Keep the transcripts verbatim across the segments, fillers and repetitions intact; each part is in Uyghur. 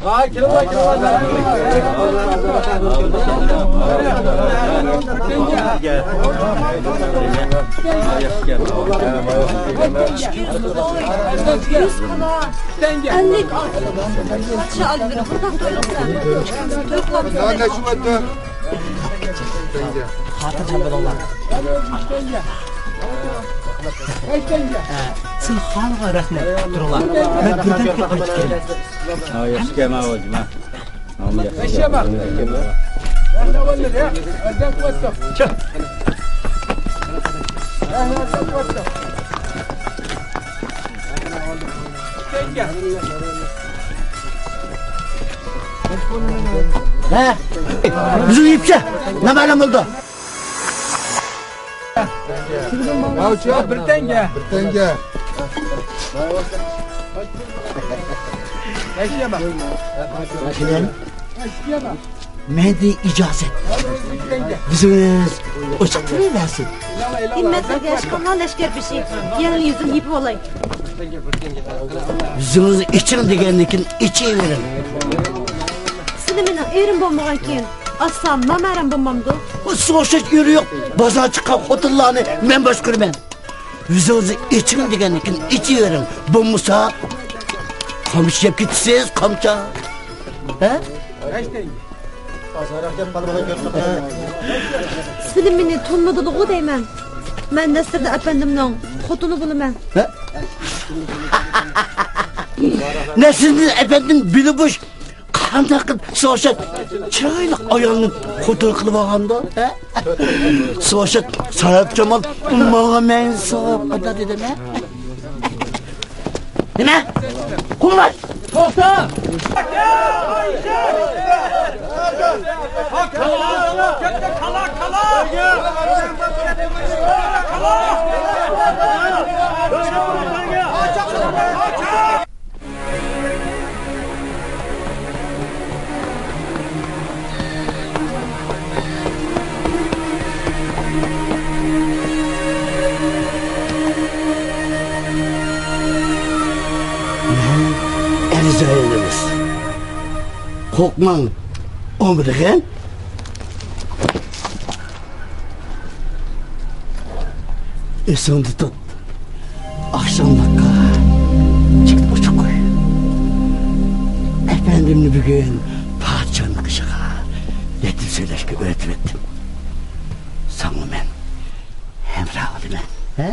ھاي، كېلىڭلار، كېلىڭلار. ئىككى يۈز كالا، ئەللىك ئات. پادىشاھ ئالىيلىرى، بۇنداق تويلۇقسەن. توي قىلامسەن. خاتىرجەم بولۇڭلار. ئە، سىلى خالىغان رەخنە تۇرۇڭلار. مەن بىردەم كېلىپ ئېلىپ كېلىمەن. ھە، ياخشى كەلمەڭ، ھاجىم، ھە. ياخشى كەلمەڭ. ھە؟ بىزنىڭ يىپچە. نېمە ئالام بولدى؟ بىر تەڭگە. بىر تەڭگە. كېلىڭ. مەندىن ئىجازەت. بىزىمىز ئوچۇق تۇرۇۋەرسۇن. ھىممەتلىك لەشكەرنىڭ لەشكەر بېشى، يەڭ يۈزىنى يېپىۋالاي. يۈزىڭىزنى ئېچىڭ دېگەندىن كېيىن ئېچىۋېرىڭ. سىلى مېنىڭ ئېرىم بولمىغان كېيىن، ئاچسام مەمەرەم بولمامدۇ؟ ئۇ سوشىت يۈرۈيۈق، بازار چىققان خوتۇنلارنى مەن باشقۇرىمەن. يۈزىڭىزنى ئېچىڭ دېگەندىن كېيىن ئېچىۋېرىڭ. بولمىسا، قامچا يەپ كېتىسىز، قامچا. ھە؟ سىلى مېنى تونۇمىدىلىغۇ دەيمەن. مەن نەسىردىن ئەپەندىمنىڭ خوتۇنى بولىمەن. ھە؟ نەسىردىن ئەپەندىم بېلى بوش، قانداق قىلىپ سوشات چىرايلىق ئايالنى خوتۇن قىلىپ ئالغاندۇ؟ ھە؟ سوشات ساراپ جامال ماڭا مەن سوپ قانداق دېدىم، ھە؟ نېمە؟ قوڭلاش! توختا! مەن ئەرزايىڭىز. قورقماڭ، ئومىدىغىن. ئېسىڭدە تۇت، ئاخشاملىققا چېكىت ئوچۇق قوي. ئەپەندىمنى بۈگۈن پادىشاھنىڭ قېشىغا يېتىم سۆزلەشكە ئۆتۈۋەتتىم. ساڭا مەن ھەمراھ بولىمەن. ھە؟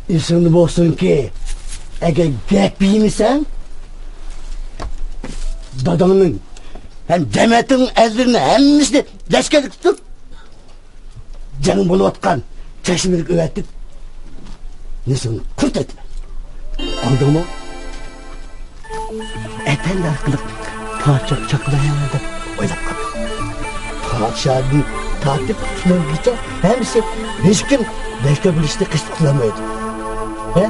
ئېسىڭدە بولسۇنكى، ئەگەر گەپ يېمىسەڭ، داداڭنىڭ ھەم جەمەتىڭ ئەرلىرىنى ھەممىسىنى لەشكەرلىك تۇتۇپ، جەڭ بولۇۋاتقان چەشمىلىك ئەۋەتىپ، نېسىڭنى قۇرت ئېتىمەن. ئاڭلىدىڭمۇ؟ ئەپەندى ئارقىلىق پادىشاھ چاقىمەن دەپ ئويلاپ قاپتۇ. پادىشاھدىن تارتىپ تۇتۇلغىچە ھەممىسى، ھېچكىم لەشكەر بولۇشنى قىستىپ قىلالمايدۇ. ھە؟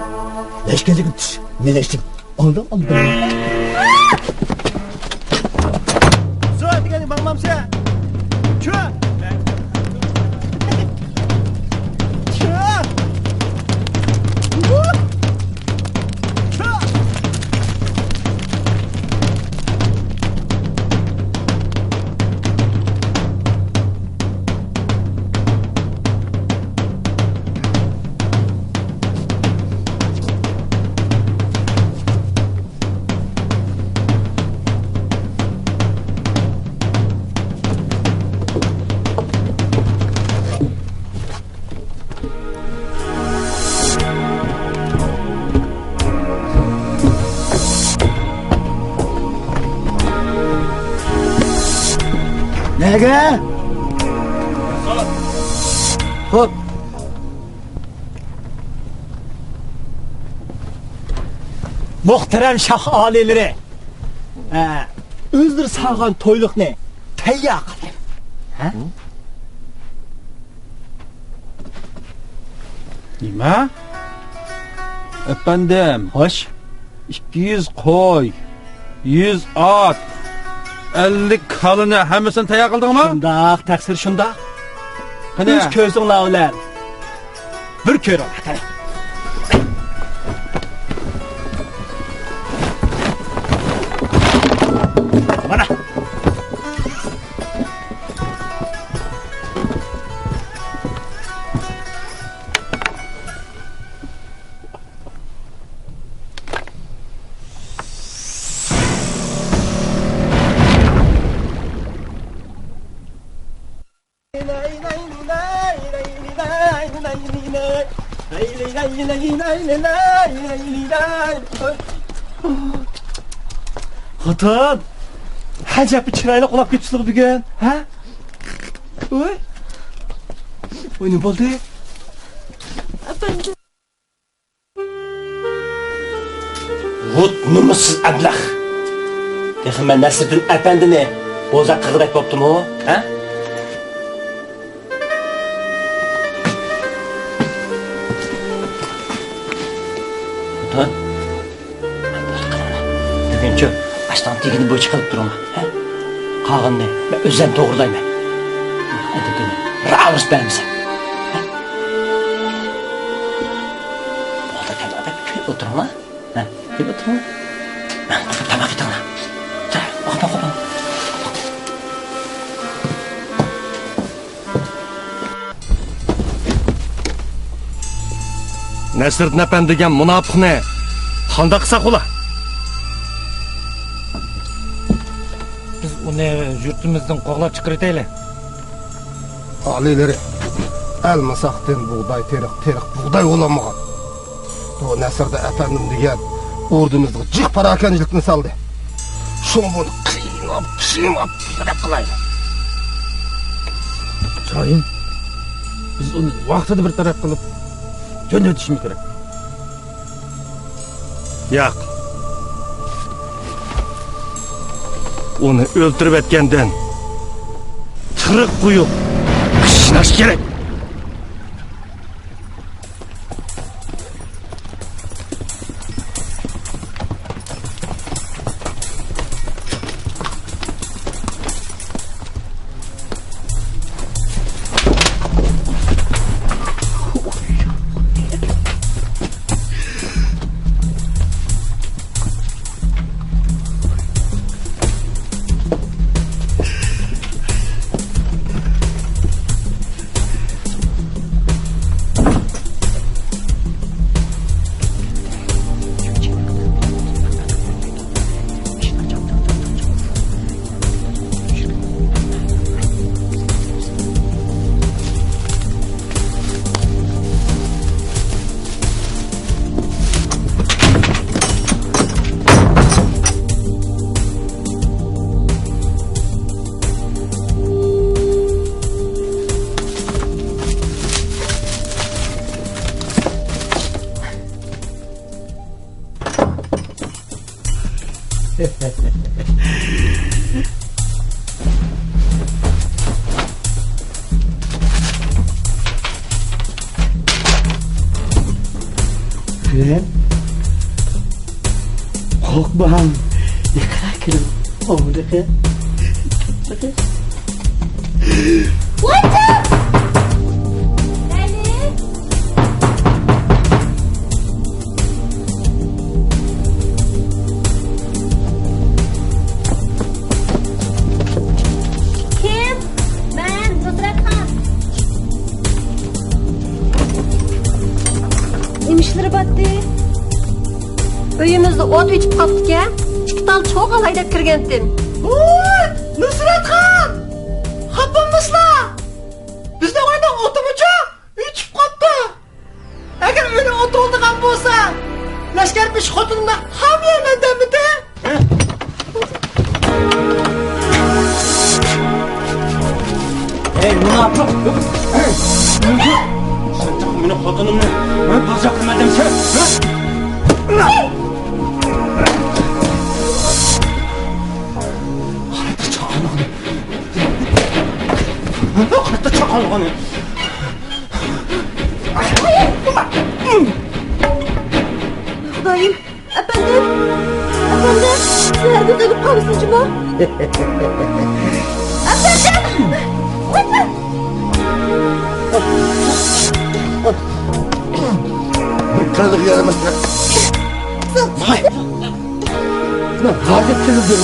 لەشكەرلىككە تۇتۇش مېنىڭ ئىشىم. ئاڭلىدىڭ، ئاڭلىدىڭ. زور دېگەننى ماڭمامسەن؟ چۈ! چۈ! چۈ! نەگە؟ خوپ. مۇھتەرەم شاھ ئالىيلىرى، ئە، ئۆزلىرى سالغان تويلۇقنى تەييار قىلدىم. ھە؟ نېمە؟ ئەپەندىم. خوش. ئىككى يۈز قوي، يۈز ئات، ئەللىك كالىنى ھەممىسىنى تەييار قىلدىڭمۇ؟ شۇنداق، تەقسىر شۇنداق. قېنى؟ ئۆز كۆزۈڭلار بىلەن بىر كۆرۈڭ. قېنى؟ خوتۇن، ئەجەب چىرايلىق ئۇخلاپ كېتىپسىزغۇ بۈگۈن، ھە؟ ۋوي. ۋوي، نېمە بولدى؟ ئەپەندىم. ھۇت نومۇسسىز ئەبلەخ! تېخى مەن نەسرىدىن ئەپەندىنى بوزەك قىلغۇدەك بوپتۇمۇ، ھە؟ خوتۇن، بۈگۈنچۇ ئاشتاڭ دېگىنى بويىچە قىلىپ تۇرۇڭلار، ھە؟ قالغىنىنى مەن ئۆزۈم توغرىلايمەن. ئەدىپىنى راۋۇرۇس بەرمىسەم، ھە؟ بولدى، كەلدى، ئەپەندىم، كۈلۈپ ئولتۇرۇڭلار. ھە، كېلىپ ئولتۇرۇڭ. تاماق ئېتىڭلار. جاي، ئوقۇپ، ئوقۇپ. نەسرىدىن ئەپەندى دېگەن مۇناپىقنى قانداق قىلساق بولا؟ بىز ئۇنى يۇرتىمىزدىن قوغلاپ چىقىرىۋېتەيلى. ئالىيلىرى، ئەلمىساقتىن بۇغداي تېرىق، تېرىق بۇغداي بولالمىغان. بۇ نەسىردىن ئەپەندىم دېگەن ئوردىمىزغا جىق پاراكەندىچىلىكنى سالدى. شۇڭا بۇنى قىيناپ، قىيناپ بىر تەرەپ قىلايلى. شاھىم، بىز ئۇنى ۋاقتىدا بىر تەرەپ قىلىپ، جۆندىۋېتىشىمىز كېرەك. ياق. ئۇنى ئۆلتۈرۈۋەتكەندىن تىرىك قويۇپ قىيناش كېرەك. قىزىم، قورقماڭ. يېقىنراق كېلىڭ. ئوڭدىكى. ۋايجان! كىم؟ مەن نۇسرەتخان. نېمە ئىشلىرى بارتى؟ ئۆيىمىزدە ئوت ئۆچۈپ قاپتىكەن. ئىككى تال چوغان ھەيدەپ كىرگەنتىم. ۋوي، نۇسرەتخان! خاپىمۇسىلا؟ بىزنىڭ ئۆينىڭ ئوتىمۇچۇ ئۆچۈپ قاپتۇ. ئەگەر ئۆينى ئوتۇلدىغان بولسا، لەشكەر بېشى خوتۇنۇمنى خام يەيمەن دەممىدى؟ ھەي، مۇناپىق! سەن تېخى مېنىڭ خوتۇنۇمنى دوزاخ قىلىمەن دەمسەن؟ قايتا چاقىرمىغىن. قايتا چاقىرمىغىن. خۇدايىم، ئەپەندىم، ئەپەندىم، سىلەرگە ئۆلۈپ قالمىسۇن جۇمۇ. ئەپەندىم! قىلىق يارىماس. ھاي! ھازىر تىلدىم.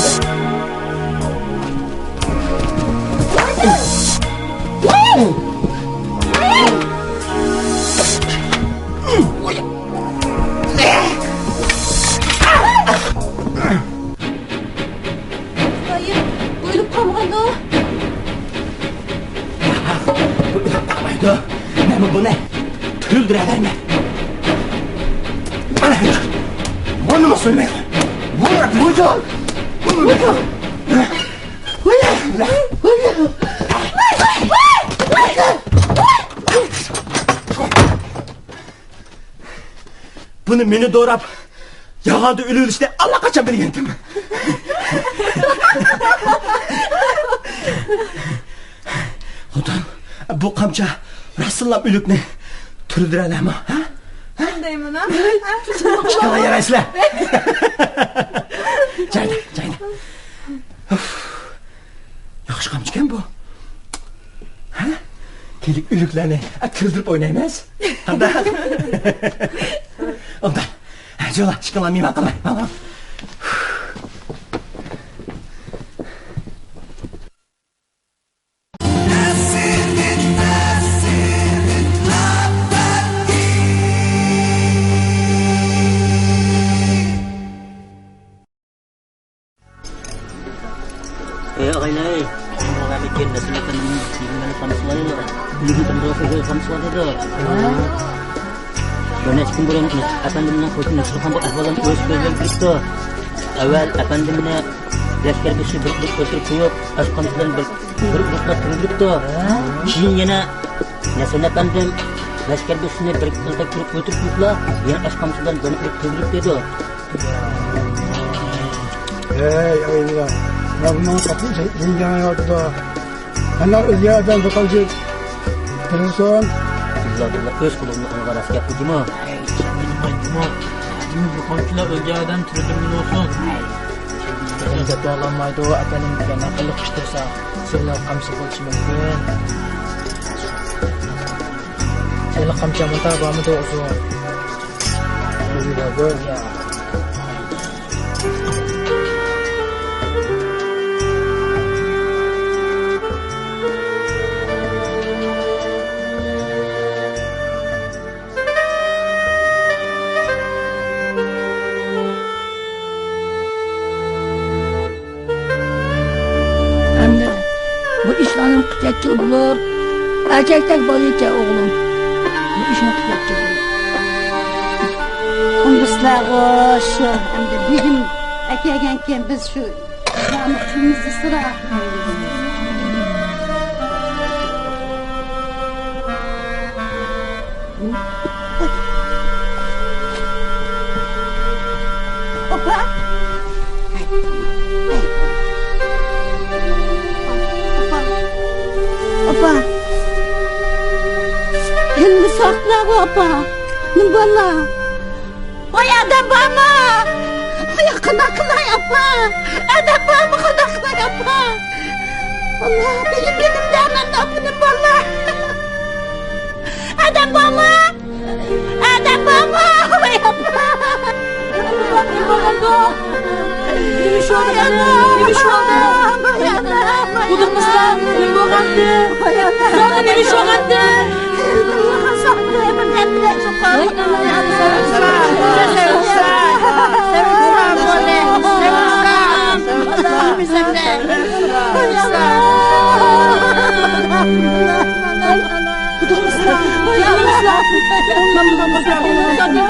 خۇدايىم، ئۆلۈپ قالمىغاندۇ؟ بۇ ئۆلۈپ قالمايدۇ. مەنمۇ بۇنى تۈرۈلدۈرەلەيمەن. بۇنى مېنى دوراپ، ياغاندا ئۆلۈۋېلىشنى ئاللىقاچان بىلگەنتىم. خوتۇن، بۇ قامچا راستتىنلا ئۆلۈكنى تۈرۈلدۈرەلەرمۇ؟ ھە؟ ھە؟ شۇندايمۇ؟ ئىشقىلىپ يارايسىلەر. جايدا، جايدا. ئۇف. ياخشى قامچىكەن بۇ. ھە؟ كېلىك ئۆلۈكلەرنى، ئە، تىرىلدۈرۈپ ئوينايمىز. قانداق؟ ئوبدان. ھە، جۇلا، ئىككىڭلار مېھمان قىلماي. ئەي ئاغايلاي، بۇ نەسىر ئەپەندىمنىڭ كىيىملىرىنى قامچىلايدۇ. ئۆلۈكنى تۇرۇپ قامچىلايدۇ. بىر نەچچە كۈن بۇرۇن ئەپەندىمنىڭ خوتۇنى نەسىرخان بۇ ئەھۋاللارنى ئۆز كۆزى بىلەن كۆرۈپتۇ. ئەۋۋەل ئەپەندىمنى لەشكەر بېشى بىر قىلىپ ئۆلتۈرۈپ قويۇپ، ئاشقامچا بىلەن بىر، بىر ئۇرۇقلاپ تۈگۈلۈپتۇ. كېيىن يەنە نەسىر ئەپەندىم لەشكەر بېشىنى بىر قىلتاق تۈرۈپ ئۆلتۈرۈپ قويۇپلا، يەنە ئاشقامچا بىلەن بىر قىلىپ تۈگۈلۈپ دەيدۇ. ھەي، ئاينىلا، مەن بۇنىڭ قاتتىق جىنجاڭ يوقىدۇ. مەن ئۆلگەن ئادەم بىر قانچە تىرىلسۇن. بىللا، بىللا، ئۆز قولۇمنى ئالغا راست گەپمۇ؟ ھەي، سەن بىلمەيدىمۇ؟ بىر قانچىلا ئۆلگەن ئادەم تىرىلدۈرگىلى بولسۇن. ئەپەندىم دەپ بولالمايدۇ، ئەپەندىم دېگەن ئەقىللىق ئىش تۇرسا، سىلىنىڭ قامچىسى بولۇشى مۇمكىن. سىلىنىڭ قامچا مۇنتا بارمىدۇ ئۇزۇن؟ يا. ئەمدى بۇ ئىشلارنى قىلىپ يەتكىلى بولۇر. ئەركەكتەك بولىدىكەن ئوغلۇم. بۇ ئىشنى قىلىپ يەتكىلى بولۇر. ئۇندىسىلەرغۇ شۇ، ئەمدى بېگىم ئەكەلگەنكەن، بىز شۇ نامۇسىمىزنى سورا. ئاپا! ئاپا! ئاپا! ئەمدى ساقلاغۇ ئاپا! نېمە بالىلار؟ ۋاي، ئادەم بارمۇ؟ ۋاي، قانداق قىلاي ئاپا؟ ئادەم بارمۇ؟ قانداق قىلاي ئاپا؟ ئاللا، بېگىم، بېگىم دەمەن ئاپا، نېمە بالىلار؟ ئادەم بارمۇ؟ ئادەم بارمۇ؟ ۋاي، ئاپا! نېمە ئىش بولدى؟ نېمە ئىش بولدى؟ قۇدۇقمۇسىلەر، نېمە بولغانتى؟ زادى نېمە ئىش بولغانتى؟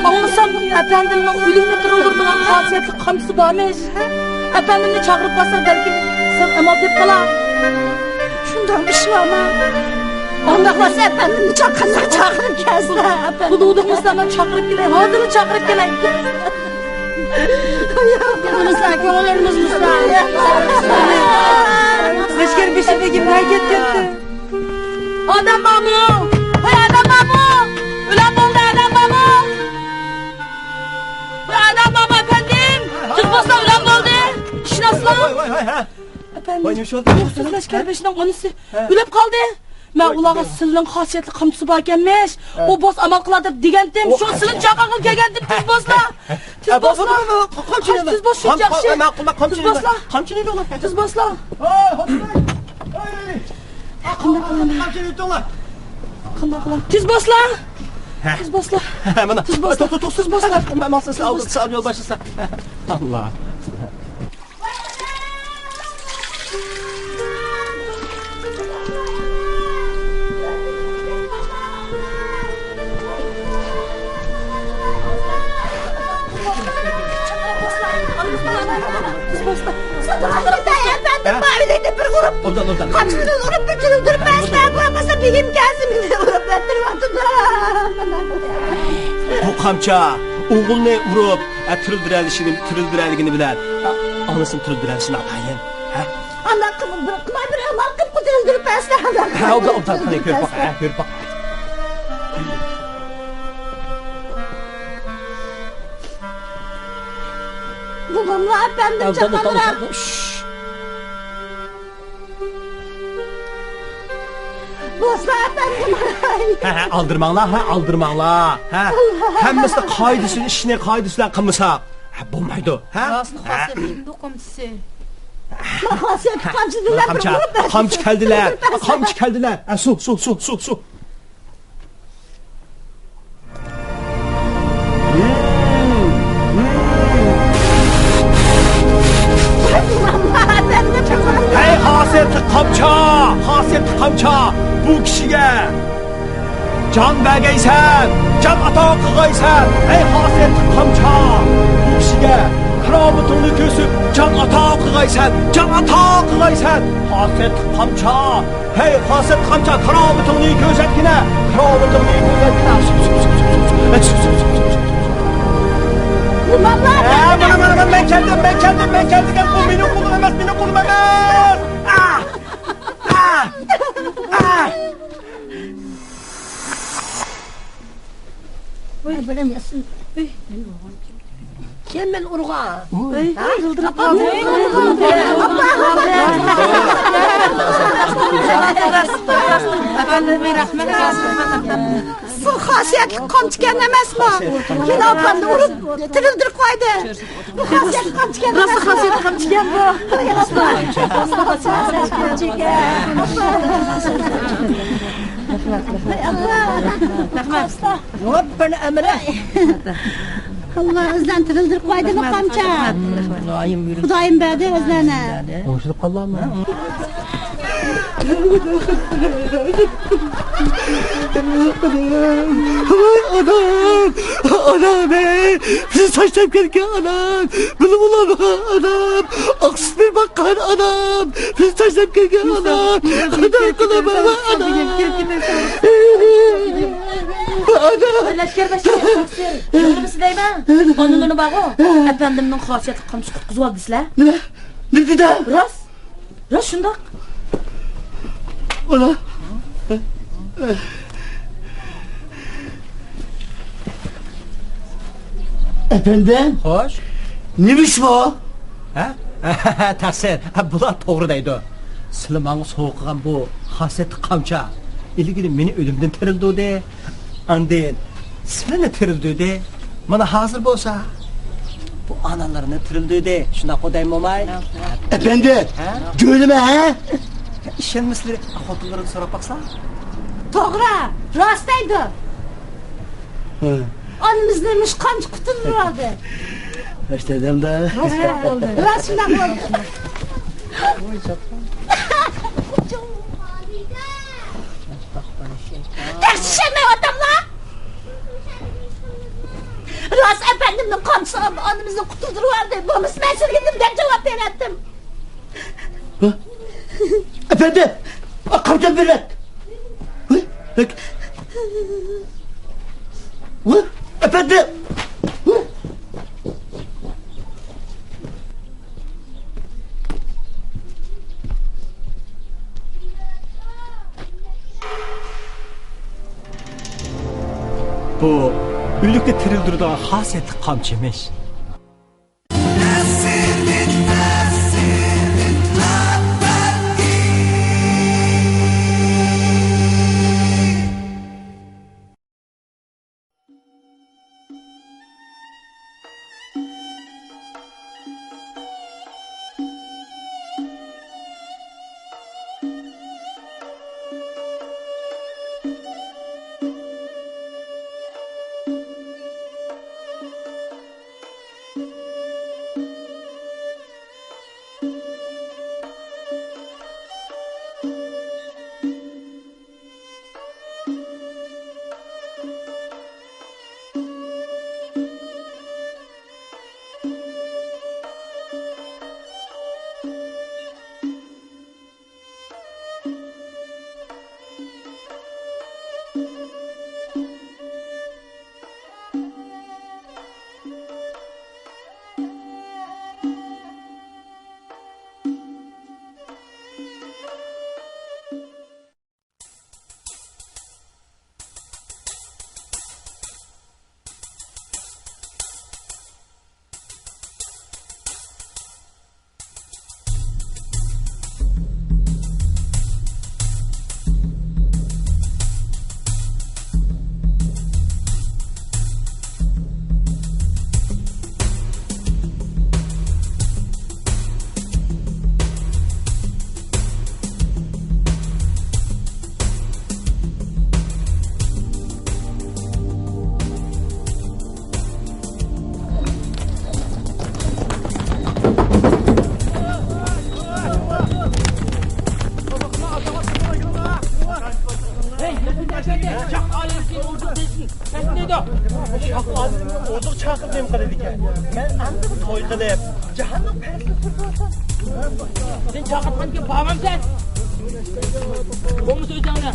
ئاڭلىسام، ئەپەندىمنىڭ ئۆلۈكنى تىرىلدۈرىدىغان خاسىيەتلىك قامچىسى بارمىش. ئەپەندىمنى چاقىرىپ قالسا، بەلكىم سەن ئامال تېپىپ قالا. شۇنداق ئىش بارمۇ؟ ئۇنداق بولسا، ئەپەندىمنى چاقىرسا، چاقىرىپ كەلسىلە، ئەپەندىم. خۇدۇدۇقمۇسىلەر، مەن چاقىرىپ كېلەي، ھازىرلا چاقىرىپ كېلەي. بىزمۇسىلەر، كۆڭۈللىرىمىزمۇسىلەر. لەشكەر بېشى بېگىم نەگە كەتتى؟ ئادەم بارمۇ؟ ھەي، ئادەم بارمۇ؟ ئۆلەم بولدى، ئادەم بارمۇ؟ ھەي، ئادەم بارمۇ، ئەپەندىم؟ تېز بولسا، ئۆلەم بولدى. ئىشناسلا. ۋاي، ۋاي، ۋاي، ھە. ئەپەندىم، ۋاي، نېمە ئىش بولدى؟ يوقسىز لەشكەر بېشىنىڭ ئانىسى ھە. ئۆلۈپ قالدى. مەن ۋاي، ئۇلارغا ۋاي. سىلىنىڭ خاسىيەتلىك قامچىسى باركەنمىش. ھە. ئۇ بولسا ئامال قىلار دەپ دېگەنتىم. ئۇ شۇ سىلىنى چاقىرغىلى كەلگەنتىم، تېز بولسىلا. تېز ھە، بولسىلا. بولدى، بولدى، بولدى. قامچىنى تېز بولسا شۇنچە ياخشى. ماقۇل، ماقۇل، قامچىنى تېز بولسىلا. قامچىنى ئېلىڭلار. تېز بولسىلا. ھوي، ھوي. قانداق قىلىمەن؟ قامچىنى ئېلىڭلار. قانداق قىلىمەن؟ تېز بولسىلا. ھە. تېز بولسىلا. ھە، مانا. تېز بولسىلا. توختا، توختا، تېز بولسىلا. مانا، مانا، سىز ئالدى، سىز يول باشلىسىلا. ئاللا. ئەپەندىم، ماۋۇلارنى بىر ئۇرۇپ، ئوبدان، ئوبدان. قامچىدىن ئۇرۇپ بىر تىرىلدۈرۈپ بەرسىلە، بولمىسا بېگىم كەلسە مېنى ئۇرۇپ ئۆلتۈرۈۋاتىدۇ. بۇ قامچا ئوغۇلنى ئۇرۇپ، ئە، تىرىلدۈرەلىشىنى، تىرىلدۈرەلىگىنى بىلەن، ئە، ئانىسىنى تىرىلدۈرەلىشى ناتايىن. ھە؟ ئانداق قىلماي بىر ئامال قىلىپ تىرىلدۈرۈپ بەرسىلە. ھە، ئوبدان، ئوبدان، قېنى كۆرۈپ باق، ھە، كۆرۈپ باق. بولاملا ئەپەندىم، چاقالراق. بولسا ئەپەندىم. ھە، ھە، ئالدىرىماڭلار، ھە، ئالدىرىماڭلار، ھە. ھەممىسىنى قائىدىسى، ئىشنى قائىدىسى بىلەن قىلمىساق، ھە، بولمايدۇ، ھە. راستلا خاسىيەتلىك قامچىسى. خاسىيەتلىك قامچىسى دېگەنلەر بىر ئۇرۇپ بەرسە. قامچا كەلدىلەر، قامچا كەلدىلەر. ھە، سۇ، سۇ، سۇ، سۇ، سۇ. ھەي، خاسىيەتلىك قامچا! خاسىيەتلىك قامچا! بۇ كىشىگە جان بەرگەيسەن، جان ئاتا قىلغايسەن! ھەي، خاسىيەتلىك قامچا! بۇ كىشىگە كارامىتىڭنى كۆرسىتىپ، جان ئاتا قىلغايسەن، جان ئاتا قىلغايسەن! خاسىيەتلىك قامچا! ھەي، خاسىيەت قامچا، كارامىتىڭنى كۆرسەتكىنە! كارامىتىڭنى كۆرسەتكىنە! سۇ، سۇ، سۇ، سۇ، سۇ، سۇ. ئە، سۇ، سۇ، سۇ، سۇ، سۇ، سۇ. ئە، مانا، مانا، مانا، مەن كەلدىم، مەن كەلدىم، مەن كەلدىم. بۇ مېنىڭ قولۇم ئەمەس، مېنىڭ قولۇم ئەمەس! ئا! ئا! ئا! ۋاي، بىلەم ياسىن. ئۆي. كىم مېنى ئۇرغان؟ ھە؟ يىلدىرىپ قالدى. ئەپەندىم، رەھمەت. سۇ خاسىيەتلىك قامچىكەن ئەمەسمۇ؟ كىنو ئاپامنى ئۇرۇپ تىرىلدۈرۈپ قويدى. بۇ خاسىيەتلىك قامچىكەن ئەمەسمۇ؟ راست خاسىيەتلىك قامچىكەن بۇ. رەھمەت. جاۋاب بەرنى ئەمرە. ئاللا ئۆزلەرنى تىرىلدۈرۈپ قويدىمۇ قامچا؟ خۇدايىم بەردى ئۆزلەرنى. ئوڭشىلىپ قالدىمۇ؟ ۋاي ئانام، ئانام، ئەي، بىزنى تاشلاپ كەتكەن ئانام، بىلىپ بولالمىغان ئانام، ئاقسىز بىر باققان ئانام، بىزنى تاشلاپ كەتكەن ئانام، قانداق قىلىمەن ۋاي ئانام. لەشكەر باشلىقى تەقسىر، نېمىسى دەيمەن؟ ئانىلىرى بارغۇ، ئەپەندىمنىڭ خاسىيەتلىك قامچىسى قۇتقۇزۇۋالدى دېسىلە. نېمە؟ نېمە دېدى؟ راست. راست شۇنداق. ئانا. ئەپەندىم. خوش. نېمە ئىش بۇ؟ ھە؟ تەقسىر، بۇلار توغرا دەيدۇ. سىلى ماڭا سوۋغا قىلغان بۇ خاسىيەتلىك قامچا ئىلگىرى مېنى ئۆلۈمدىن تىرىلدۈردى. ئاندىن سىلىنى تىرىلدۈردى. مانا ھازىر بولسا بۇ ئانىلىرىنى تىرىلدۈردى. شۇنداققۇ دەيمۇ موماي؟ ئەپەندى، ھە؟ گۆلىمە، ھە؟ ئىشەنمىسىلىرى خوتۇنلىرىدىن سوراپ باقسا. توغرا، راست دەيدۇ. ھە. ئانىمىزنى مۇشۇ قامچا قۇتۇلدۇرۇۋالدى. راست دېدىم-دە. راست بولدى. راست شۇنداق بولدى. تەخسە ئىشەنمەيۋاتاملا؟ راست ئەپەندىمنىڭ قامچىسى ئانىمىزنى قۇتۇلدۇرۇۋالدى. بولمىسا مەن سىزگە نېمە دەپ جاۋاب بېرەتتىم؟ ھە؟ ئەپەندى! قامچام بېرىۋەت! ۋە؟ ۋە؟ ئەپەندى! ۋە؟ بۇ ئۆلۈكنى تىرىلدۈرىدىغان خاسىيەتلىك قامچا ئىمىش. نېمە قىلىدىكەن؟ مەن ئەمدى بىر توي قىلىپ، جاھاننىڭ پەسلىنى سۈرۈپ ئالسام. سېنى چاقىرتقاندىكىن بارمامسەن؟ بولمىسا ئۆزۈڭنى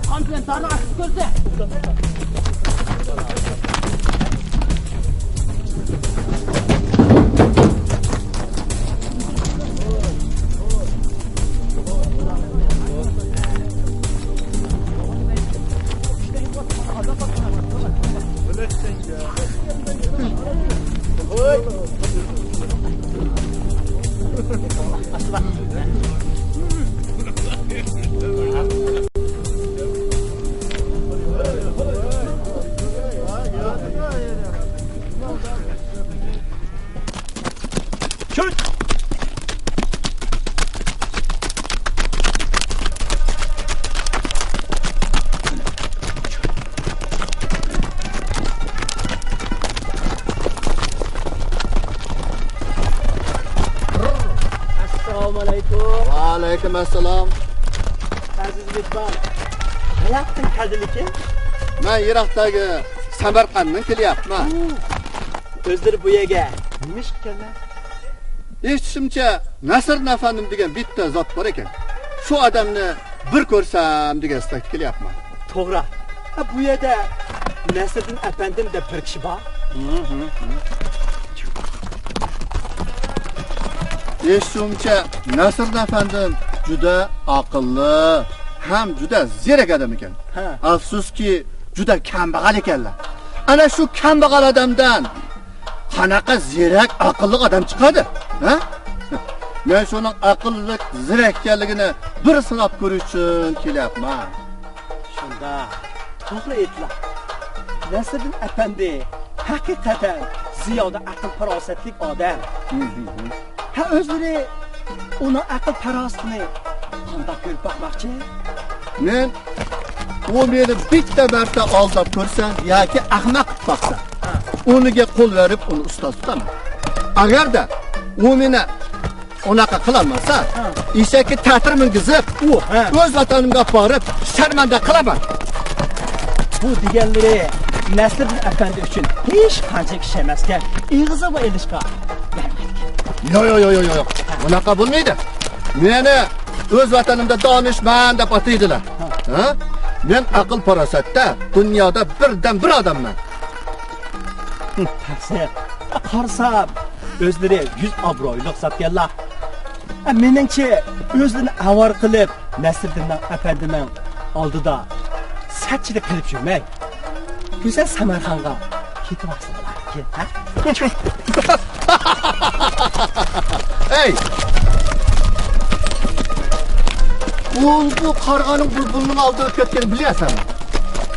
قان بىلەن دارنىڭ ئاستىدا كۆرسە. ئەسسالامۇئەلەيكۇم. ۋەئەلەيكۇم ئەسسالام. ئەزىز مېھمان، قاياقتىن كەلدىلىكىن؟ مەن يىراقتىكى سەمەرقەندتىن كېلىياپتىمەن. ئۆزلىرى بۇ يەرگە نېمە ئىش كەلگەن؟ ئېشىتىشىمچە، نەسىردىن ئەپەندىم دېگەن بىتتە زات بار ئىكەن. شۇ ئادەمنى بىر كۆرسەم دېگەن ئىستەكتە كېلىياپتىمەن. توغرا. ھە، بۇ يەردە نەسىردىن ئەپەندىم دەپ بىر كىشى بار. ئېشىتىشىمچە، نەسىردىن ئەپەندىم جۈدە ئەقىللىق ھەم جۈدە زېرەك ئادەم ئىكەن. ھە. ئەپسۇسكى، جۈدە كەمبەغەل ئىكەنلەر. ئەنە شۇ كەمبەغەل ئادەمدىن قاناقا زېرەك، ئەقىللىق ئادەم چىقىدۇ، ھە؟ مەن شۇنىڭ ئەقىللىق، زېرەك ئىكەنلىكىنى بىر سىناپ كۆرۈش ئۈچۈن كېلىپمەن. شۇنداق، توغرا ئېيتىلا. نەسىردىن ئەپەندى ھەقىقەتەن زىيادە ئەقىل-پاراسەتلىك ئادەم. ھە، ئۆزلىرى ئۇنىڭ ئەقىل-پاراسىتىنى قانداق كۆرۈپ باقماقچى؟ مەن ئۇ مېنى بىتتە-بەتتە ئالداپ كۆرسە ياكى ئەخمەق قىلىپ باقسا، ئۇنىڭغا قول بېرىپ، ئۇنى ئۇستاز تۇتىمەن. ئەگەردە ئۇ مېنى ئۇناقا قىلالمىسا، ئېشەككە تەتۈر مىنگۈزۈپ، ئۆز ۋەتىنىمگە ئاپىرىپ شەرمەندە قىلىمەن. بۇ دېگەنلىرى نەسىردىن ئەپەندى ئۈچۈن ھېچقانچە ئىش ئەمەسكەن. ئېغىزىغا ئېلىشقا يارىمايدىكەن. ياق، ياق، ياق، ياق، ياق. بۇناقا بولمايدۇ. مېنى ئۆز ۋەتىنىمدە دانىشمەن دەپ ئاتايدىلار. ھە؟ مەن ئەقىل-پاراسەتتە دۇنيادا بىردىنبىر ئادەممەن. تەقسىر. قارىسام، ئۆزلىرى يۈز ئابرۇيلۇق زاتكەنلا. مېنىڭچە، ئۆزلىرىنى ئاۋارە قىلىپ، نەسىردىننىڭ ئەپەندىنىڭ ئالدىدا سەتچىلىك قىلىپ يۈرمەي، گۈزەل سەمەرخانغا كېتىۋالسا بولار ئىكەن، ھە؟ ئەي! بۇلبۇل قارىغاننىڭ بۇلبۇلنىڭ ئالدىغا كەتكىنىنى بىلەسەنمۇ؟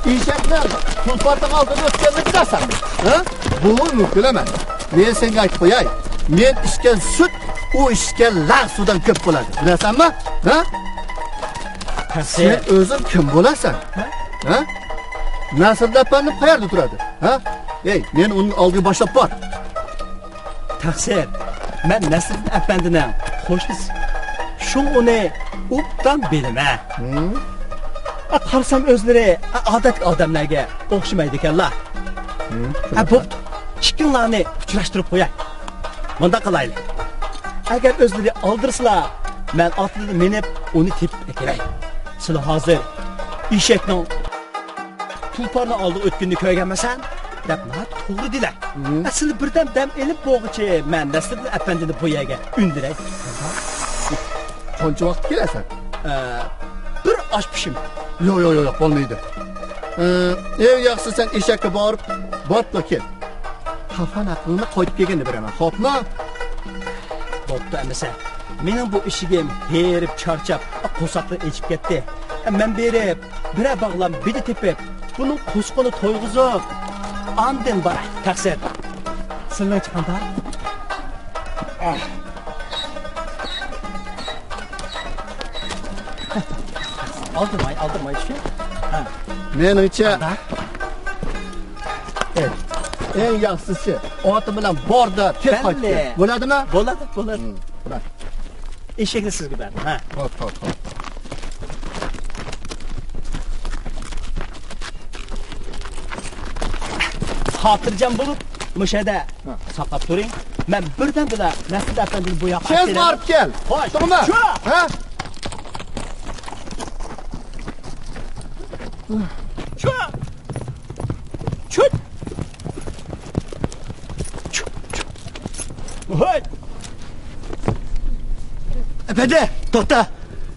ئېشەكنىڭ تۇلپارنىڭ ئالدىدا ئۆتكەننى بىلەسەنمۇ؟ ھە؟ بۇ مۇمكىن ئەمەس. مەن سەڭگە ئېيتىپ قوياي. مەن ئىچكەن سۈت، ئۇ ئىچكەن لاغ سۇدىن كۆپ بولىدۇ. بىلەسەنمۇ؟ ھە؟ سەن ئۆزۈڭ كىم بولىسەن؟ ھە؟ نەسىردىن ئەپەندىم قەيەردە تۇرىدۇ؟ ھە؟ ئەي، مېنى ئۇنىڭ ئالدىغا باشلاپ بار. تەقسىر، مەن نەسىردىن ئەپەندىنىڭ قوشنىسى. شۇڭا ئۇنى ئوبدان بىلىمەن. ھىم؟ ئا، قارىسام ئۆزلىرى، ئا، ئادەتتىكى ئادەملەرگە ئوخشىمايدىكەنلا. ھىم، ھە، بوپتۇ. ئىككىڭلارنى ئۇچراشتۇرۇپ قوياي. مۇنداق قىلايلى. ئەگەر ئۆزلىرى ئالدىرىسىلا، مەن ئاتلىرىنى مىنىپ، ئۇنى تېپىپ ئەكېلەي. سىلەر ھازىر ئېشەكنىڭ تۇلپارنىڭ ئالدىغا ئۆتكىنىنى كۆرگەنمىسەن؟ دەپ ناھايىتى توغرا دېدىلە. مم. ئە، سىلى بىردەم دەم ئېلىپ بولغۇچە مەن نەسىردىن ئەپەندىنى بۇ يەرگە ئۈندۈرەي. قانچە ۋاقىت كېلەسەن؟ ئە، بىر ئاش پىشىم. ياق، ياق، ياق، ياق، بولمايدۇ. ئە، ئەڭ ياخشىسى سەن ئېشەككە بارىپ، بارىپلا كەل. تاپقان ھەققىڭنى قايتىپ كەلگەندە بېرەمەن، خوپمۇ؟ بوپتۇ ئەمىسە. مېنىڭ بۇ ئېشىكىم ھېرىپ چارچاپ، قورساقلىرى ئېچىپ كەتتى. مەن بېرىپ، بىرەر باغلام بېدە تېپىپ، بۇنىڭ قورسىقىنى تويغۇزۇپ، ئاندىن باراي. تەقسىر. سىلىنىڭچە قانداق؟ ئالدىرماي، ئالدىرماي شۇ. ھە. مېنىڭچە، قانداق؟ ئەي، ئەڭ ياخشىسى، ئاتىم بىلەن باردا تېز قايتىپ كەل. بولدىمۇ؟ بولىدۇ، بولىدۇ. ھىم، بار. ئېشەكنى سىزگە بەردىم، ھە. خوپ، خوپ، خوپ. خاتىرجەم بولۇپ، مۇشۇ يەردە ساقلاپ تۇرۇڭ. مەن بىردەمدىلا نەسىر ئەپەندىنى بۇ ياققا تېز بېرىمەن. بارىپ كەل. خوش. توختاما. چۈ! ھە؟ چۈ! چۈ! چۈ! چۈ! ھوي! ئەپەندى، توختا.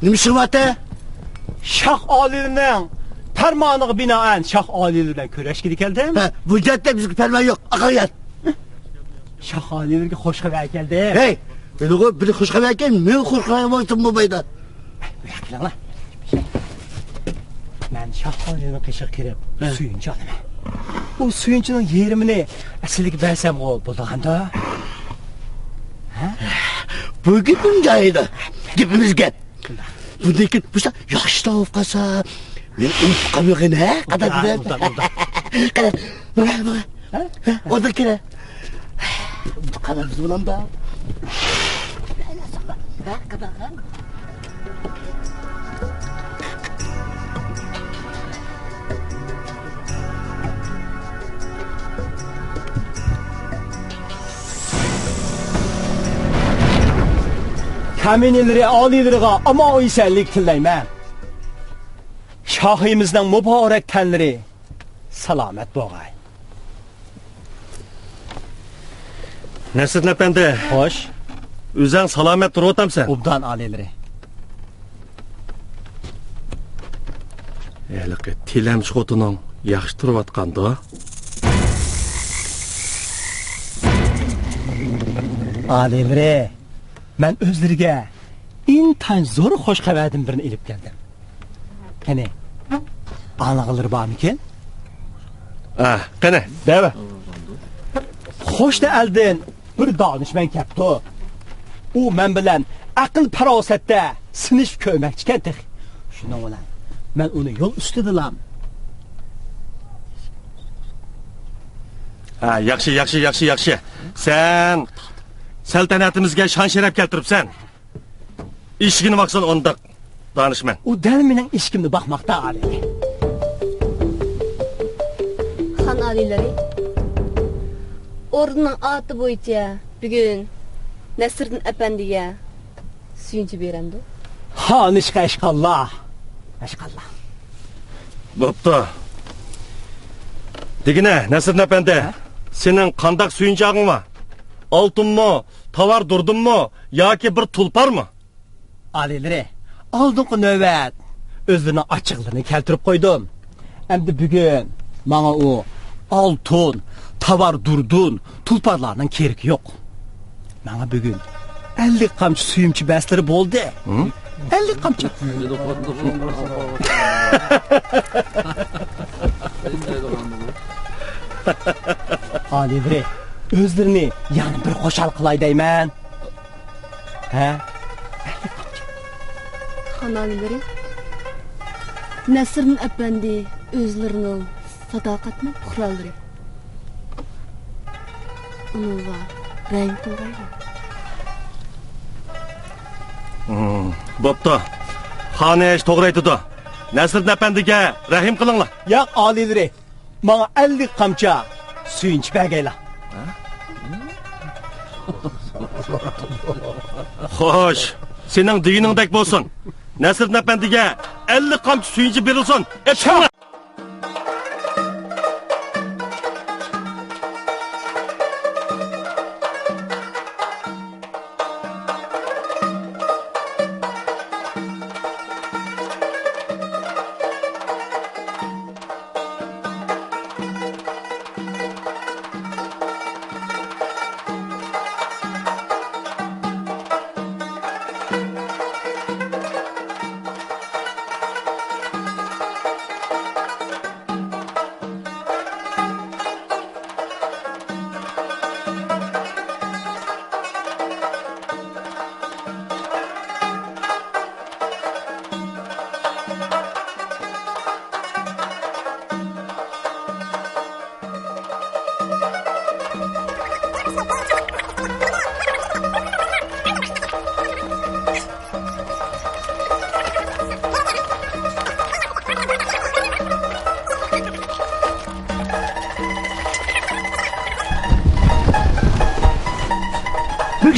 نېمە ئىشىڭ بار تە؟ شاھ ئالىيلىرىنىڭ پەرمانىغا بىنائەن شاھ ئالىيلىرى بىلەن كۆرۈشكىلى كەلدىم. ھە، بۇ جەھەتتە بىزگە پەرمان يوق. ئاقاڭ يات. شاھ ئالىيلىرىگە خوش خەۋەر كەلدى. ھەي، مېنىغۇ بىر خوش خەۋەر كەل، مېنىڭ خوش خەۋەر بولسا بولمايدۇ. بۇ ياققا كېلىڭلار. مەن شاھ ئالىيلىرىنىڭ قېشىغا كىرىپ، ھە، سۆيۈنچ ئالىمەن. ئۇ سۆيۈنچنىڭ يېرىمىنى سىلىگە بەرسەمغۇ بولىدىغاندۇ؟ ھە؟ بۇ گېپىم جايىدا. گېپىمىز گەپ. بۇندىن كېيىن بۇ ياخشى تاۋۇپ قالسا، مەن ئۇنتۇپ قالمىغىن، ھە؟ قانداق دېدىم؟ ئۇنداق، ئۇنداق. قانداق؟ ماڭا، ماڭا. ھە؟ ھە؟ ئۇنداق كېلە. ئۇنتۇپ قالمايمىز بۇلامدا. ھە؟ قانداق، ھە؟ كامىنىلىرى ئالىيلىرىغا ئامان-ئېسەنلىك تىلەيمەن. شاھىمىزنىڭ مۇبارەك تەنلىرى سالامەت بولغاي. نەسرىدىن ئەپەندى. خوش. ئۆزەڭ سالامەت تۇرۇۋاتامسەن؟ ئوبدان ئالىيلىرى. ھېلىقى تىلەمچى خوتۇنۇڭ ياخشى تۇرۇۋاتقاندۇ؟ ئالىيلىرى، مەن ئۆزلىرىگە ئىنتايىن زور خوش خەۋەردىن بىرنى ئېلىپ كەلدىم. قېنى، ئاڭلىغانلىرى بارمىكىن؟ ئا، قېنى، دەۋە. قوشنا ئەلدىن بىر دانىشمەن كەپتۇ. ئۇ مەن بىلەن ئەقىل-پاراسەتتە سىنىشىپ كۆرمەكچىكەن تېخى. شۇنىڭ بىلەن مەن ئۇنى يول ئۈستىدىلا. ھە، ياخشى، ياخشى، ياخشى، ياخشى. سەن سەلتەنىتىمىزگە شان-شەرەپ كەلتۈرۈپسەن. ئىشىكىنى باقسۇن ئۇنداق دانىشمەن. ئۇ دەل مېنىڭ ئىشىكىمنى باقماقتا، ئالىي. خان ئالىيلىرى، ئوردىنىڭ ئادىتى بويىچە بۈگۈن نەسىردىن ئەپەندىگە سۆيۈنچە بېرەمدۇ؟ خانىشقا ئەشقاللا. ئەشقاللا. بوپتۇ. دېگىنە، نەسىردىن ئەپەندى، ھە؟ سېنىڭ قانداق سۆيۈنچاغىڭ بار؟ ئالتۇنمۇ، تاۋار دۇردۇنمۇ ياكى بىر تۇلپارمۇ؟ ئالىيلىرى، ئالدىنقى نۆۋەت ئۆزلىرىنىڭ ئاچچىقلىرىنى كەلتۈرۈپ قويدۇم. ئەمدى بۈگۈن ماڭا ئۇ ئالتۇن، تاۋار دۇردۇن، تۇلپارلارنىڭ كېرىكى يوق. ماڭا بۈگۈن ئەللىك قامچا سۆيۈنچە بەرسىلىرى بولدى. ھە؟ ئەللىك قامچا. ئالىيلىرى، ئۆزلىرىنى يەنە بىر خۇشال قىلاي دەيمەن. ھە؟ خان ئالىيلىرى، نەسىردىن ئەپەندى ئۆزلىرىنىڭ ساداقەتمەن پۇقرالىرى. ئۇنىڭغا رەھىم قىلغايلا. ھىم، بوپتۇ. خانىش توغرا ئېيتىدۇ. نەسىردىن ئەپەندىگە رەھىم قىلىڭلار. ياق، ئالىيلىرى. ماڭا ئەللىك قامچا سۆيۈنچە بەرگەيلا. خوش، سېنىڭ دېگىنىڭدەك بولسۇن. نەسىردىن ئەپەندىگە ئەللىك قامچا سۆيۈنچە بېرىلسۇن. ئېيتىڭلار.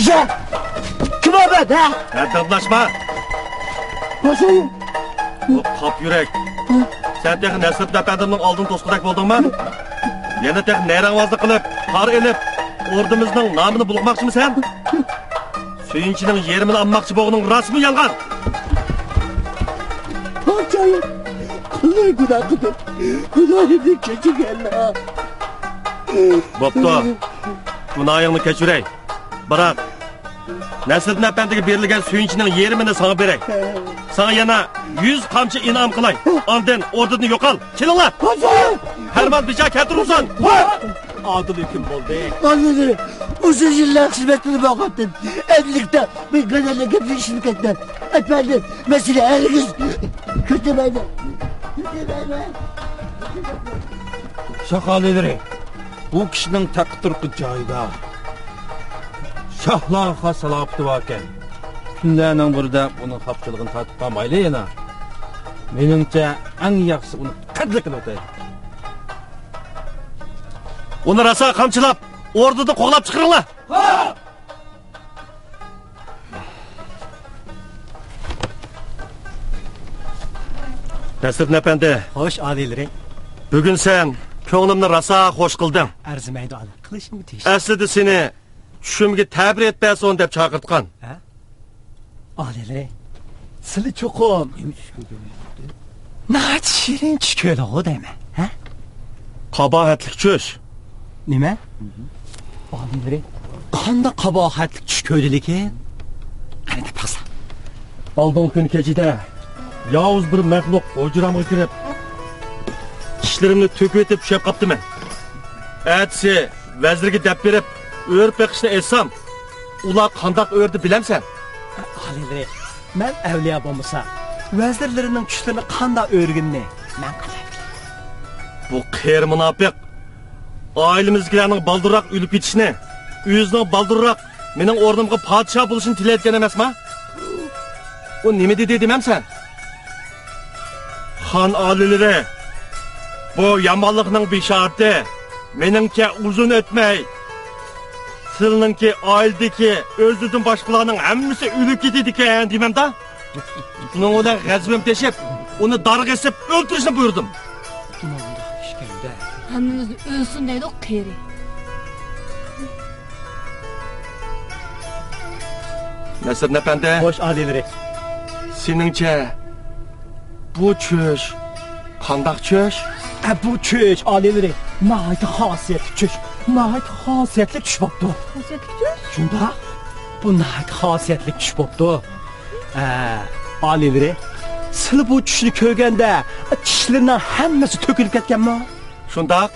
يا! كىم ئۇ مەن، ھە؟ ھەددىڭدىن ئاشما! باشايىم! بۇ قاپ يۈرەك! سەن تېخى نەسرىدىن ئەپەندىمنىڭ ئالدىنى توسقۇدەك بولدۇڭمۇ؟ يەنە تېخى نەيرەڭۋازلىق قىلىپ، پارا ئېلىپ، ئوردىمىزنىڭ نامىنى بۇلغىماقچىمۇ سەن؟ سۈيۈنچىنىڭ يېرىمىنى ئالماقچى بولغىنىڭ راستمۇ يالغان؟ پادىشاھىم، قىلماي گۇناھ قىلدىم. گۇناھىمنى كەچۈرگىن. بوپتۇ، گۇناھىڭنى كەچۈرەي. بىراق، نەسرىدىن ئەپەندىگە بېرىلگەن سۈيۈنچىنىڭ يېرىمىنى ساڭا بېرەي. ساڭا يەنە يۈز قامچا ئىنئام قىلاي. ئاندىن ئوردىدىن يوقال. كېلىڭلار! پادىشاھىم! پەرمان بىچا كەلتۈرۈلسۇن! ئادىل ھۆكۈم بولدى. ئالىيلىرى، ئۇزۇن يىللار خىزمەتتە بولغانتىم. ئەمدىلىكتە مەن گادايلار گېپىنى ئىشىنىپ كەتتىم. ئەپەندىم، مەن سېنى ھەرگىز كۆتۈرمەيمەن. كۆتۈرمەيمەن. شاھ ئالىيلىرى، بۇ كىشىنىڭ تەقى تۇرقى جايىدا. شاھلارغا خاس سالاپىتى باركەن. كۈنلەرنىڭ بىرىدە بۇنىڭ خاپىچىلىقىنى تارتىپ قالمايلى يەنە. مېنىڭچە، ئەڭ ياخشىسى ئۇنى قەتل قىلىۋېتەيلى. ئۇنى راسا قامچىلاپ، ئوردىدىن قوغلاپ چىقىرىڭلار! نەسرىدىن ئەپەندى. خوش، ئالىيلىرى. بۈگۈن سەن كۆڭلۈمنى راسا خوش قىلدىڭ. ئەرزىمەيدۇ، ئالىي. قىلىشىمغا تېگىشلىك. ئەسلىدە سېنى چۈشۈمگە تەبىر ئېيتىپ بەرسۇن دەپ چاقىرتقان. ھە؟ ئالىيلىرى، سىلى چوقۇم ناھايىتى شېرىن چۈش كۆردىغۇ دەيمەن، ھە؟ قاباھەتلىك چۈش. نېمە؟ ئالىيلىرى، قانداق قاباھەتلىك چۈش كۆردى لېكىن؟ قېنى دەپ باقسا. ئالدىنقى كۈنى كېچىدە ياۋۇز بىر مەخلۇق ھۇجرامغا كىرىپ، چىشلىرىمنى تۆكۈۋېتىپ چۈشەپ قاپتىمەن. ئەتىسى ۋەزىرگە دەپ بېرىپ، ئۆرە بېقىشنى ئېيتسام، ئۇلار قانداق ئۆردى بىلەمسەن؟ ئالىيلىرى، مەن ئەۋلىيا بولمىسا، ۋەزىرلىرىنىڭ چۈشلىرىنى قانداق ئۆرگىنىنى مەن قانداق بىلەي؟ بۇ قېرى مۇناپىق ئائىلىمىزدىكىلەرنىڭ بالدۇرراق ئۆلۈپ كېتىشىنى، ئۆزىنىڭ بالدۇرراق مېنىڭ ئورنۇمغا پادىشاھ بولۇشىنى تىلەيدىكەن ئەمەسما؟ ئۇ نېمە دېدى دېمەمسەن؟ خان ئالىيلىرى، بۇ يامانلىقنىڭ بېشارىتى. مېنىڭچە ئۇزۇن ئۆتمەي، سىلىنىڭكى ئائىلىدىكى ئۆزىدىن باشقىلارنىڭ ھەممىسى ئۆلۈپ كېتىدىكەن دېمەمدا؟ شۇنىڭ بىلەن غەزىپىم تېشىپ، ئۇنى دارغا ئېسىپ ئۆلتۈرۈشنى بۇيرۇدۇم. ھەممىمىزنى ئۆلسۇن دەيدۇ قېرى. نەسرىدىن ئەپەندى. خوش، ئالىيلىرى. سېنىڭچە، بۇ چۈش قانداق چۈش؟ ئە، بۇ چۈش، ئالىيلىرى، ناھايىتى خاسىيەتلىك چۈش. ناھايىتى خاسىيەتلىك چۈش بوپتۇ. خاسىيەتلىك چۈش؟ شۇنداق. بۇ ناھايىتى خاسىيەتلىك چۈش بوپتۇ. ئە، ئالىيلىرى، سىلى بۇ چۈشنى كۆرگەندە، چىشلىرىنىڭ ھەممىسى تۆكۈلۈپ كەتكەنمۇ؟ شۇنداق.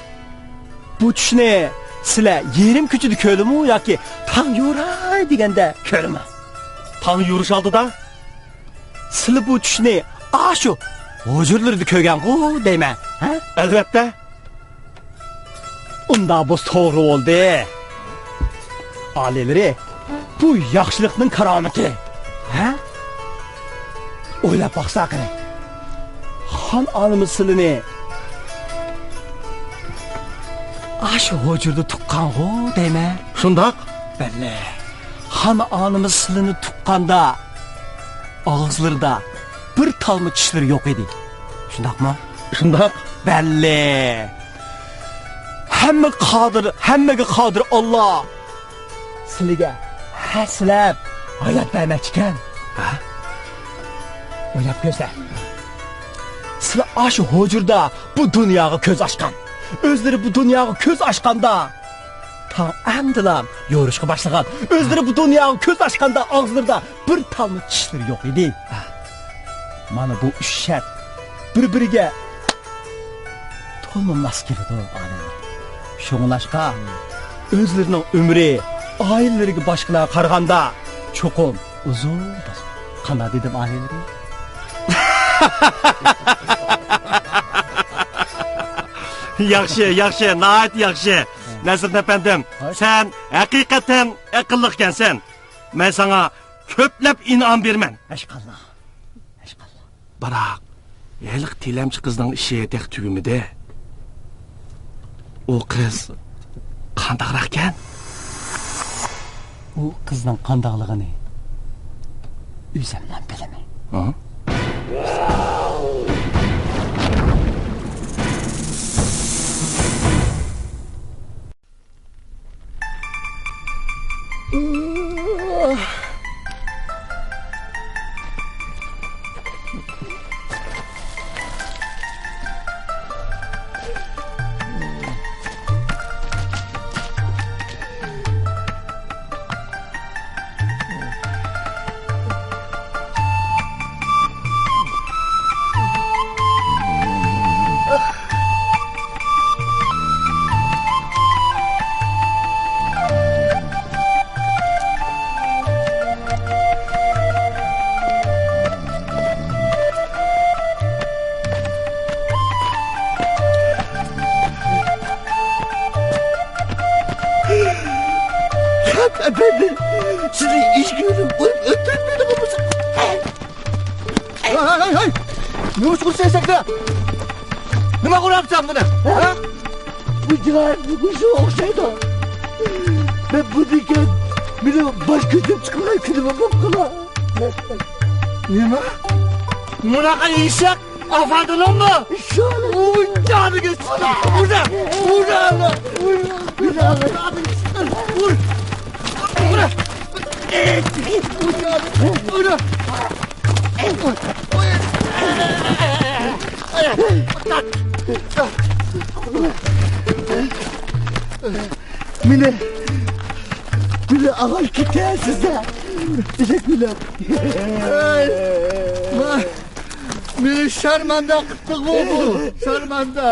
بۇ چۈشنى سىلەر يېرىم كېچىدە كۆردىمۇ ياكى تاڭ يوراي دېگەندە كۆردىمۇ؟ تاڭ يورۇش ئالدىدا. سىلى بۇ چۈشنى ئاشۇ ھۇجرىلىرىدا كۆرگەنغۇ دەيمەن، ھە؟ ئەلۋەتتە. ئۇنداق بولسا توغرا بولدى. ئالىيلىرى، بۇ ياخشىلىقنىڭ كارامىتى. ھە؟ ئويلاپ باقسا قېنى. خان ئانىمىز سىلىنى ئاشۇ ھۇجرىدا تۇغقانغۇ دەيمەن. شۇنداق. بەللى. خان ئانىمىز سىلىنى تۇغقاندا ئاغزىلىرىدا بىر تالما چىشلىرى يوق ئىدى. شۇنداقمۇ؟ شۇنداق. بەللى. ھەممىگە قادىر، ھەممىگە قادىر ئاللا سىلىگە ھەسسىلەپ ھايات بەرمەكچىكەن. ھە؟ ئويلاپ كۆرسە. سىلى ئاشۇ ھۇجرىدا بۇ دۇنياغا كۆز ئاچقان. ئۆزلىرى بۇ دۇنياغا كۆز ئاچقاندا، تاڭ ئەمدىلا يورۇشقا باشلىغان. ئۆزلىرى بۇ دۇنياغا كۆز ئاچقاندا ئاغزىلىرىدا بىر تالما چىشلىرى يوق ئىدى. مانا بۇ ئۈچ شەرت بىر-بىرىگە تولىمۇ ماس كېلىدۇ، ئالىيلىرى. شۇڭلاشقا، ئۆزلىرىنىڭ ئۆمرى ئائىلىلىرىگە باشقىلارغا قارىغاندا چوقۇم ئۇزۇن بولىدۇ. قانداق دېدىم، ئالىيلىرى؟ ياخشى، ياخشى، ناھايىتى ياخشى. نەسرىدىن ئەپەندىم، سەن ھەقىقەتەن ئەقىللىق ئىكەنسەن. مەن ساڭا كۆپلەپ ئىنئام بېرىمەن. ماشائاللا. ماشائاللا. بىراق، ھېلىقى تىلەمچى قىزنىڭ ئىشى تېخى تۈگىمىدى. ئۇ قىز قانداقراقكەن؟ ئۇ قىزنىڭ قانداقلىقىنى ئۆزۈمنىڭ بىلىمەن. ھە؟ ئەپەندى، سىزنى ئىچكىرىدىن ئۇرۇپ ئۆلتۈرۈپ بېرىدىغان بولسا. ھەي، ھەي، ھەي! نېمە ئۈچۈن ئۇرىسەن ئەشەكنى؟ نېمە ئۇرامسەن بۇنى؟ ھە؟ بۇ جاھاننىڭ ئۆزىگە ئوخشايدۇ. مەن بۇندىن كېيىن مېنىڭ باش كۆزۈم چىقمىغان كۈنۈم بولۇپ قالا. نېمە؟ بۇناقا ئېشەك ئافادىلىمۇ؟ ئۇ جانىغا چىقتى. ئۇرا! ئۇرا! ئۇرا! ئۇرا! ئۇرا! ئۇرا! مېنى، مېنى ئاغاي كېتەسىز-دە. ئېشەك بىلەن. مېنى شەرمەندە قىپتىغۇ بۇ. شەرمەندە.